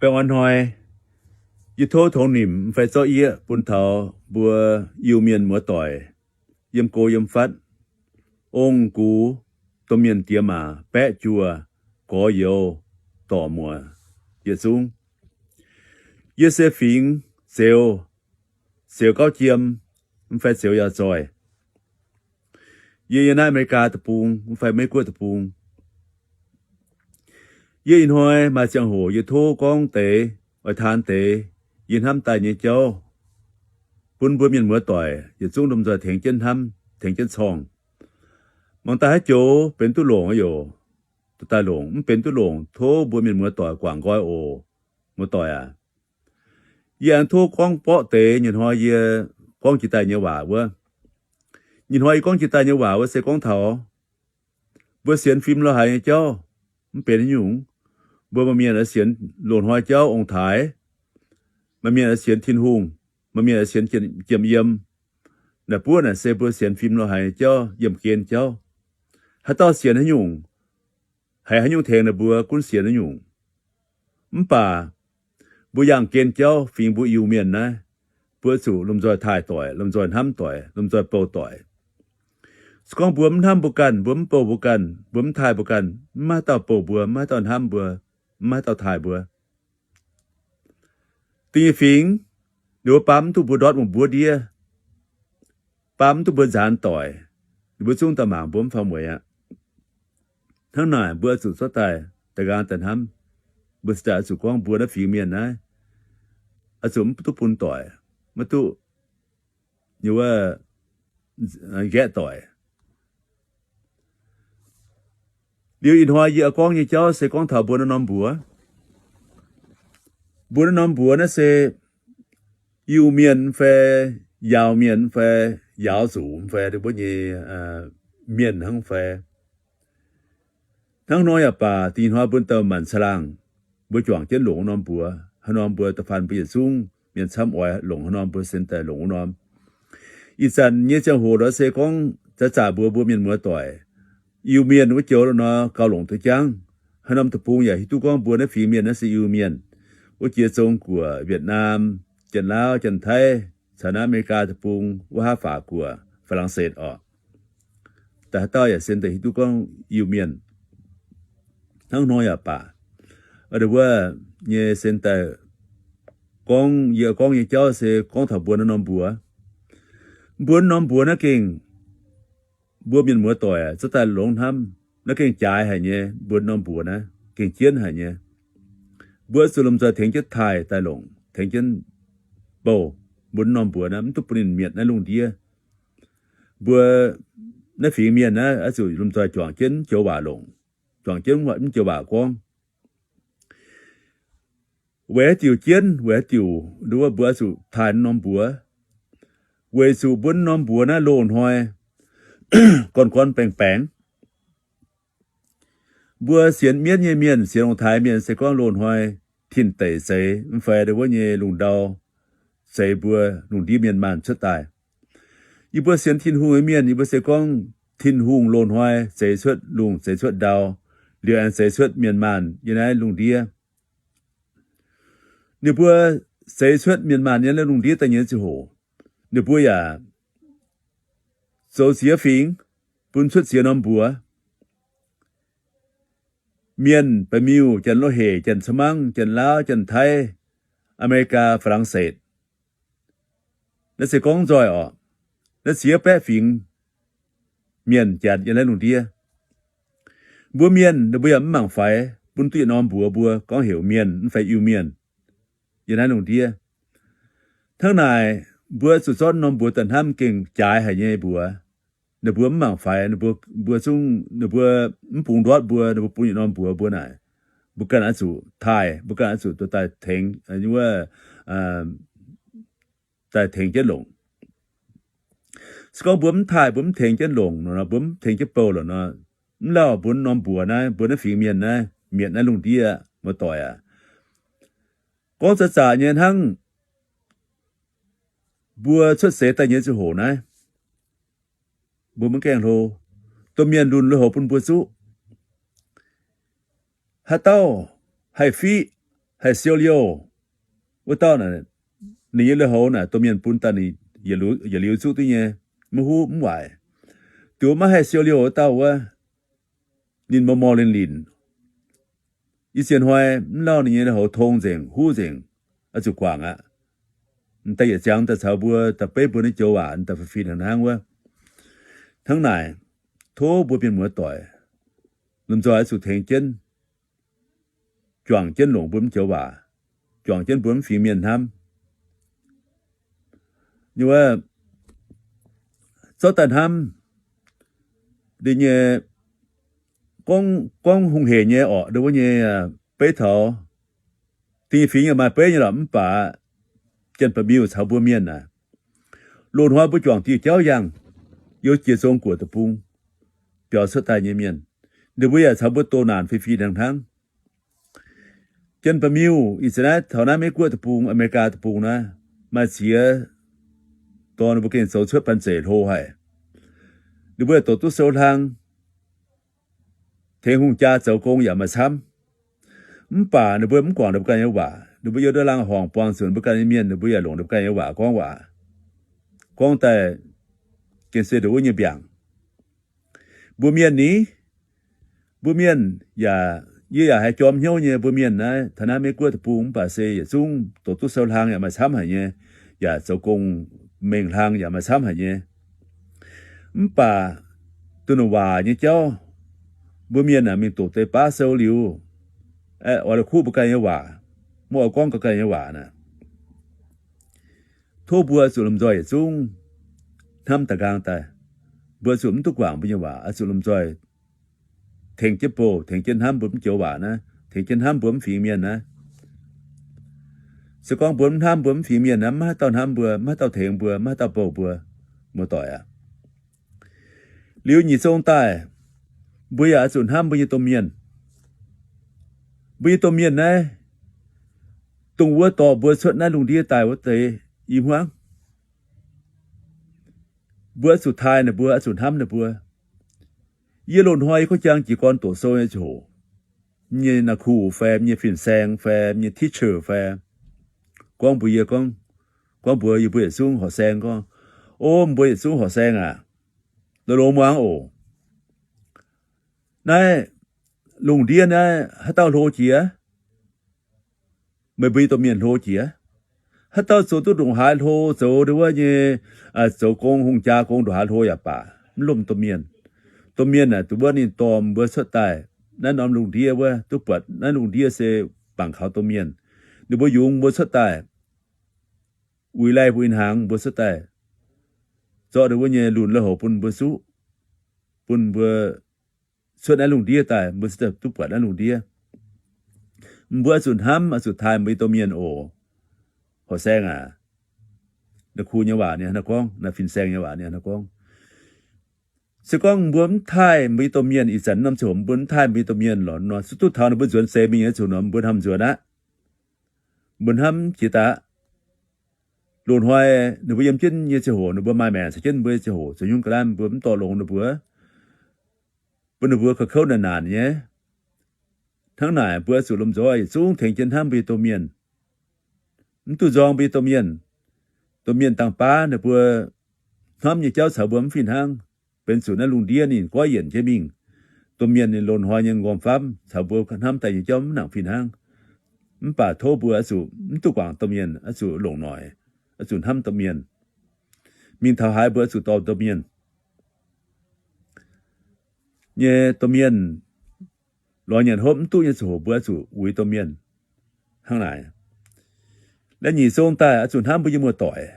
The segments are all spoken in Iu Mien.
Baengh orn hnoi, yie tov tongx nimc fai zorqv yieqv bun taux mbuo Iu-Mienh muoz-doic yiem go yiem fatv, ong-gux, domh mienh diex maac, baeqv juoh, gorx-youz, dorc-muoc yietc zungv. Yie se fingx Zeuz, Zeuz Gauv Jiem, mv fai Zeuz Yaac Zoih. Yie yiem naaiv America Deic-Bung, mv fai Meiv Guoqv Deic-Bung. Yie ih hnoi maaih ziangh hoc yie tov gorngv deix, oix taan deix yie hnamv daaih nyei jauv bun mbuo mienh muoz-doic yietc zungv lomh nzoih tengx jienv hnamv, tengx jienv corngh. Mangc daaih haaix joux benx duqv longc, yaac daaih longc, mv benx duqv longc tov mbuo mienh muoz-doic guangc nqoi oc. Muoz-doic aac, yie aengx tov gorngv borqv deix nyei hnoi yie gorngv jiex daaih nyei waac wuov. Nyei hnoi yie gorngv jiex daaih nyei waac wuov se gorngv taux mbuo sienx fim lorz haic nyei jauv mv benx haaix nyungc. Mbuo maaih mienh oix sienx loz-hnoi jauv ong-taaix, maaih mienh oix sienx Tin-Hungh, maaih mienh oix sienx jiem yiem. Naaiv buov naaic se mbuo sienx fim lorz haic nyei jauv, yiemh gen jauv. Haaix dauh sienx haaix nyungc, haiz haaix nyungc tengx ninh mbuo gunv sienx haaix nyungc. Mv baac mbuo yangh gen jauv fingx mbuo Iu-Mienh naaiv, mbuo zuqc lomh nzoih taaih doic, lomh nzoih hnamv doic, lomh nzoih bouh doic. Se gorngv mbuo mv hnamv mbuo ganh, mbuo mv bouh mbuo ganh, mbuo mv taaih mbuo ganh, mv maaih haaix dauh bouh mbuo, mv maaih haaix dauh hnamv mbuo, mv maaih haaix dauh taaih mbuo. Da'nyeic fingx, ninh mbuo baamv mv duqv mbuo ndortv wuom-mbuov ndiev, baamv mv duqv mbuo nzaanx doic, ninh mbuo zungv daaih mangc mbuo mv faaux mueic aqv. Hnangv naaic mbuo oix zuqc zorqv daaih da'nqaang daaih hnamv. Mbuo se daaih oix zuqc gorngv mbuo naaiv fingx mienh naaiv oix zuqc mv duqv bun doic, maiv duqv nyei wuov nqaeqv doic. Liuz ih hnoi yie oix gorngv nyei jauv se gorngv taux mbuo naaiv norm mbuox. Mbuo naaiv norm mbuox naaiv se Iu-Mienh fai Yaauv Mienh fai Yaauv Nzuqc fai mbuo nyei mienh hnangv fai. Hnangv nor yaac baac, da'nyeic hnoi mbuo dauh maanc caangh laangh, mbuo juangc jienv longc wuov norm mbuox. Haaix norm mbuo da'faanh mbuo yietc zungv mienh camv oix longc haaix norm mbuo sienx daaih longc wuov norm. Ih zanc nyei ziangh hoc nor se gorngv zaac zaac mbuox mbuo mienh muoz-doic, Iu-Mienh wuov joux nor gauh longc duqv jangv. Haaix norm deic-bung yaac hiuv duqv gorngv mbuo naaiv fingx mienh naaiv se Iu-Mienh. Wuov jiex Zong-Guoqv, Vietnam, Janx-Laauv, Janx-Taiv, caux naaiv America deic-bung wuov haav Faac Guoqv, Faa^lang^setv orqc. Da'haaix dauh yaac sienx daaih hiuv duqv gorngv Iu-Mienh. Hnangv nor yaac baac, wuov nyei sienx daaih gorngv, yie gorngv nyei jauv se gorngv taux mbuo naaiv norm mbuox. Mbuo norm mbuox naaiv gengh, mbuo mienh muoz-doic zorqv daaih longx hnamv, naaiv gengh jaaix haic nyei. Mbuo norm mbuox naaiv gengh jienv haic nyei. Mbuo zuqc lomh nzoih tengx jienv taaih daaih longc, tengx jienv bouh mbuo norm mbuox naaiv, mv duqv bun ninh mietc naaiv lungh ndiev. Mbuo naaiv fingx mienh naaiv oix zuqc lomh nzoih juangc jienv joux waac longc, juangc jienv mv joux waac gorngv. Weic haaix diuc jienv, weic haaix diuc nduov mbuo oix zuqc taaih norm mbuox? Weic zuqc mbuo norm mbuox naaiv loz-hnoi gorn-gorn baengx-baengx. Mbuo sienx mienv nyei mienh, sienx ong-taaix mienh se gorngv loz-hnoi tin-deic zeix mv fai wuov nyei lungh ndau zeix mbuo lungh ndiev mienh maanh cuotv daaih. Yie mbuo sienx Tin-Hungh nyei mienh, yie mbuo se gorngv Tin-Hungh loz-hnoi zeix cuotv lungh, zeix cuotv ndau, liuz aengx zeix cuotv mienh maanh yiem naaiv lungh ndiev. Ninh mbuo zeix cuotv mienh maanh yiem naaiv lungh ndiev daaih nyei ziangh hoc, ninh mbuo yaac zoux ziex fingx bun cuotv ziex norm mbuox. Mienh, Ba'miuh, Janx-Lo^hec, Janx-Ca'mangv, Janx-Laauv, Janx-Taiv, Aa^me^li^gaa, Faa^lang^setv. Naaiv se gorngv nzoih orqc. Naaiv ziex baeqv fingx mienh janx yiem naaiv lungh ndiev. Mbuo mienh ninh mbuo yaac mv mangc faix bun duqv yietc norm mbuox mbuo gorngv heuc mienh mv fai Iu-Mienh yiem naaiv lungh ndiev. Hnangv naaic, mbuo zuqc zorqv norm mbuox daaih hnamv gengh jaaix haic nyei mbuox. Ninh mbuo mv mangc faix, ninh mbuo, mbuo zungv, ninh mbuo mv bungx ndortv mbuo, ninh mbuo bun yietc norm mbuox mbuo naaic, mbuo ganh oix zuqc taaih, mbuo ganh oix zuqc daaih tengx, daaih tengx jienv longc. Se gorngv mbuo mv taaih, mbuo mv tengx jienv longc nor, mbuo mv tengx jienv bouh lorqc nor, mv lauh mbuo norm mbuox naaiv, mbuo naaiv fingx mienh naaiv, mietc naaiv lungh ndiev, muoz-doic aac. Gorngv za'zac nyei hnangv mbuo cuotv seix daaih nyei ziangh hoc naaiv, mbuo maiv gaengh hlo, domh mienh lunx lui-houx bun mbuo zuqv. Haaix dauh haih fiqv, haih siou liouh wuov dauh naaic, ninh nyei lui-houx naaic domh mienh bun daaih ninh yietc liuz zuqv duqv nyei, maiv huv mv waaic. Dongh maiv haih siou liouh wuov dauh wuov, ninh mor mor linh linh. Ih ziex hnoi mv lauh ninh nyei lui-houx tong nzengc, huv nzengc, oix zuqc guangc aqv. M'daaih yietc ziangx daaih caux mbuo daaih beiv mbuo naaiv joux waac daaih fih fih hnangv hnangv wuov. Hnangv naaic, tov mbuo mienh muoz doic lomh nzoih oix zuqc tengx jienv, juangc jienv longc mbuo mv joux waac, juangc jienv mbuo mv fingx mienh hnamv. Nyei wuov, zorqv daaih hnamv, ninh nyei gorngv, gorngv hungh heic nyei orqc, ndon wuov nyei beiv taux ding fingx yaac maaih beiv nyei lorqc, mv baac Janx-Baeqc-Miuh caux mbuo mienh naaic, loz-hnoi mbuo juangc diuh jauv yangh, youz jiex Zong-Guoqv deic-bung biaux cuotv daaih nyei mienh, ninh mbuo yaac caux mbuo doh naanc fih fih hnangv hnangv. Janx-Baeqc-Miuh ih zanc naaiv taux naaiv Meiv-Guoqv deic-bung, Aa^me^li^gaa deic-bung naaiv maaih ziex dorn ninh mbuo gengh zoux cuotv banh zeic hlo haic. Ninh mbuo yaac doqc duqv sou hlang, tengx hungh jaa zoux gong yaac maaih camv. Mv baac ninh mbuo mv guangc ninh mbuo ganh nyei waac. Ninh mbuo yiem ndau laangz horngc buangh zuqc ninh mbuo ganh nyei mienh, ninh mbuo yaac longc ninh mbuo ganh nyei waac gorngv waac, gorngv daaih gengh se ndongc wuov nyei mbiaangc. Mbuo mienh ni, mbuo mienh yaac, yie yaac haiz jorm hnyouv nyei. Mbuo mienh naaiv taux naaiv Meiv-Guoqv deic-bung mv baac se yietc zungv doqc duqv sou hlang yaac maaih camv haic nyei, yaac zoux gong mengh hlang yaac maaih camv haic nyei. Mv baac duqv longc waac nyei jauv, mbuo mienh aah, mingh doqc deix baav sou liuz, aeqv, oix la'kuqv mbuo ganh nyei waac, maiv oix gorngv ga'ganh nyei waac naaic. Tov mbuo zuqc lomh nzoih yietc zungv hnamv daaih nqaang daaih. Mbuo zuqc mv duqv guangc mbuo nyei waac, oix zuqc lomh nzoih tengx jienv bouh, tengx jienv hnamv mbuo mv joux waac naaiv, tengx jienv hnamv mbuo mv fingx mienh naaiv. Se gorngv mbuo mv hnamv mbuo mv fingx mienh naaiv, maiv haaix dauh hnamv mbuo, maiv haaix dauh tengx mbuo, maiv haaix dauh bouh mbuo, muoz-doic aac. Liuz nyic zong daaih, mbuo yaac oix zuqc hnamv mbuo nyei domh mienh. Mbuo nyei domh mienh naaiv, dongh wuov dorh mbuo cuotv naaiv lungh ndiev daaih wuov deix i hmuangv, mbuo oix zuqc taaih ninh mbuo, oix zuqc hnamv ninh mbuo. Yie loz-hnoi yie gorngv jang jiez gorn doqc sou nyei ziangh hoc, nyei naaic kuh fai nyei fin-saeng fai nyei teacher fai gorngv mbuox yie gorngv, gorngv mbuox yie mbuo yietc zungv horqc saeng gorngv, O, mbuo yietc zungv horqc saeng aac, longx-longx muangx oc. Naaiv lungh ndiev naaiv haaix dauh hlo jiex? Meih mbuo nyei domh mienh hlo jiex. Haaix dauh zoux duqv ndongc haaix hlo, zoux ndongc wuov nyei, zoux gong hungh jaa gong ndongc haaix hlo yaac baac, mv lomh domh mienh. Domh mienh aah, dongh wuov ninh dorh mbuo cuotv daaih naaiv norm lungh ndiev wuov, duqv buatc naaiv lungh ndiev se bangc kaux domh mienh. Ninh mbuo yungz mbuo cuotv daaih, uix laih mbuo ih hnaangx mbuo cuotv daaih, zorqv ndongc wuov nyei lunx lui-houx bun mbuo zuqv, bun mbuo cuotv naaiv lungh ndiev daaih, mbuo cuotv daaih duqv buatc naaiv lungh ndiev. Mbuo oix zuqc hnamv, oix zuqc taaih mbuo nyei domh mienh oc. Horqc saeng aac, naaiv kuh nyei waac ninh hnangv naaiv gorngv, naaiv fin-saeng nyei waac ninh hnangv naaiv gorngv. Se gorngv mbuo mv taaih mbuo nyei domh mienh, ih zanc norm ziangh hoc mbuo mv taaih mbuo nyei domh mienh lorqc nor, se duqv taux ninh mbuo nzuonx seix mingh nyei ziangh hoc nor, mbuo hnamv nzuonx aqv. Mbuo hnamv jiex daaih aqv. Loz-hnoi ninh mbuo yiem jienv nyei ziangh hoc, ninh mbuo maaih maengc caux jienv mbuo nyei ziangh hoc, zoux nyungc ga'naaiv mbuo mv dorh longx ninh mbuo, bun ninh mbuo kouv-kouv naanc naanc nyei. Hnangv naaic mbuo oix zuqc lomh nzoih yietc zungv tengx jienv hnamv mbuo nyei domh mienh. Mv duqv nzorng mbuo nyei domh mienh. Domh mienh dangh baav ninh mbuo hnamv nyei jauv caux mbuo mv fih hnangv. Benx zuqc naaiv lungh ndiev ninh goiv yienc jienv mingh. Domh mienh ninh loz-hnoi nyei nqormh famv caux mbuo hnamv daaih nyei jauv mv nangc fih hnangv. Mv baac tov mbuo oix zuqc mv duqv guangc domh mienh, oix zuqc longc noic, oix zuqc hnamv domh mienh. Mingh taux haaix mbuo oix zuqc dorh domh mienh nyei. Domh mienh lorz nyanc hopv mv duqv nyei ziangh hoc mbuo oix zuqc uix domh mienh. Hnangv naaic, la'nyeic zong daaih oix zuqc hnamv mbuo nyei muoz-doic.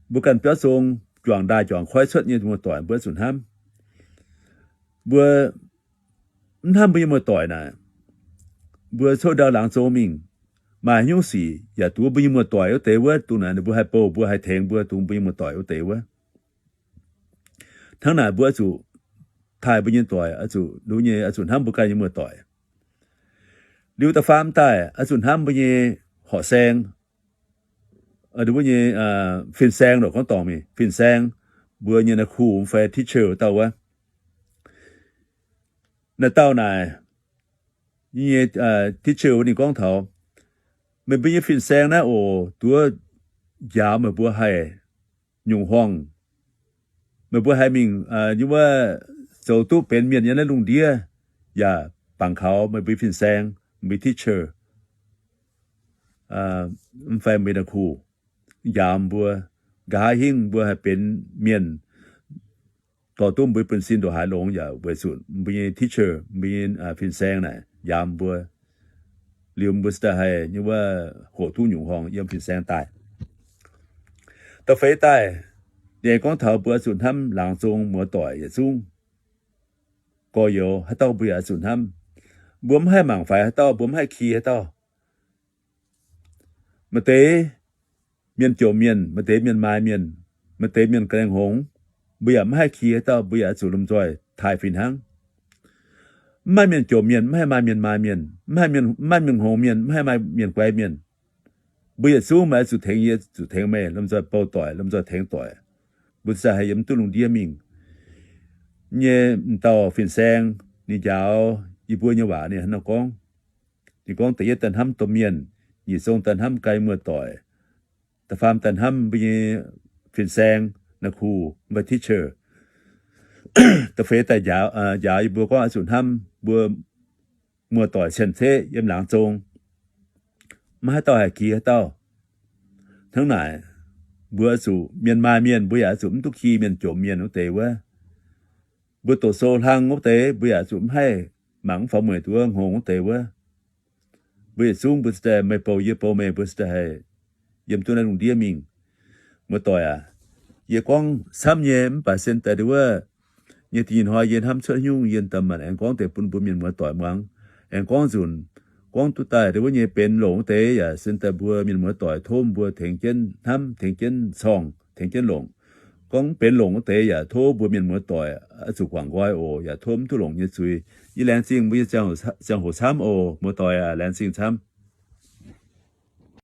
Mbuo ganh biauv zong juangc ndaaih juangc koiv cuotv nyei muoz-doic mbuo oix zuqc hnamv. Mbuo mv hnamv mbuo nyei muoz-doic naaic, mbuo cuotv ndau laangz zong mingh, maaih haaix nyungc sic yaac duqv mbuo nyei muoz-doic wuov deix wuov, dongh naaic ninh mbuo haih bouh mbuo, haih tengx mbuo, dongh mbuo nyei muoz-doic wuov deix wuov. Hnangv naaic mbuo oix zuqc taaih mbuo nyei doic, oix zuqc, nyei, oix zuqc hnamv mbuo ganh nyei muoz-doic. Liuz da'faam daaih oix zuqc hnamv mbuo nyei horqc saeng, mbuo nyei fin-saeng lorqc, gorngv dorngc mingh fin-saeng, mbuo nyei naaiv kuh fai teacher wuov dauh wuov. Naaiv dauh naaic, nyei teacher wuov ninh gorngv taux, Meih mbuo nyei fin-saeng naaiv oc, duqv njaaux meih mbuo haih nyungc horngh. Meih mbuo haih mingh nyei wuov zoux duqv benx mienh yiem naaiv lungh ndiev, yaac bangc kaux meih mbuo fin-saeng, meih mbuo teacher, mv fai meih mbuo naaiv kuh, njaaux mbuo, nqa'haav hingv mbuo haih benx mienh, dorh duqv mbuo buonv-sin ndongc haaix longx yaac weic zuqc mbuo nyei teacher, mbuo nyei fin-saeng naaic njaaux mbuo. Liuz mbuo se daaih haih nyei wuov hoqc duqv nyungc horngh yiem fin-saeng daaih. Da'feix daaih, ninh gorngv taux mbuo oix zuqc hnamv laangz zong muoz-doic yietc zungv gorx-youz haaix dauh mbuo yaac oix zuqc hnamv. Mbuo mv haih mangc faix haaix dauh, mbuo mv haih ki haaix dauh. Maaih deix mienh jomc mienh, maaih deix mienh maaiz mienh, maaih deix mienh ga'naaiv hngongx, mbuo yaac mv haih ki haaix dauh, mbuo yaac oix zuqc lomh nzoih taaih fih hnangv. Mv maaih mienh jomc mienh mv haih maaih mienh maaiz mienh, mv maaih mienh hngongx mienh mv haih maaih mienh guai mienh. Mbuo yietc zungv maaih oix zuqc tengx yie, zuqc tengx meih, lomh nzoih bou doic, lomh nzoih tengx doic. Mbuo se haih yiem duqv lungh ndiev mingh nyei. M'dauh fin-saeng ninh njaaux yie mbuo nyei waac ninh hnangv nor gorngv. Ninh gorngv da'yietv daaih hnamv domh mienh, nyic zong daaih hnamv ganh muoz-doic, da'faam daaih hnamv mbuo nyei fin-saeng, naaiv kuh mv baac teacher. Da'feix daaih njaaux yie mbuo gorngv oix zuqc hnamv mbuo muoz-doic cien-ceqv yiem laangz zong. Maiv haaix dauh haih ki haaix dauh. Hnangv naaic, mbuo oix zuqc mienh maaiz mienh, mbuo yaac oix zuqc mv duqv ki mienh jomc mienh wuov deix wuov. Mbuo doqc sou hlang wuov deix, mbuo yaac oix zuqc mv haih mangc mv faaux mueic duqv hngongx wuov deix wuov. Mbuo yietc zungv mbuo se daaih meih bou yie bou meih, mbuo se daaih haih yiem duqv naaiv lungh ndiev mingh. Muoz-doic aac, yie gorngv camv nyei mv baac sen daaih wuov nyei da'nyeic hnoi yie hnamv cuotv nyungc yie daaih maanc aengx gorngv deix bun mbuo mienh muoz-doic muangx. Aengx gorngv nzunc gorngv duqv daaih deix wuov nyei benx longc wuov deix yaac sen daaih mbuo mienh muoz-doic tov mbuo tengx jienv hnamv, tengx jienv corngh, tengx jienv longc. Gorngv benx longc wuov deix yaac tov mbuo mienh muoz-doic oix zuqc guangc nqoi oc, yaac tov mv duqv longc nyei zuiz. Yie laengz zingh mbuo nyei ziangh hoc camv oc, muoz-doic aac, laengz zingh camv.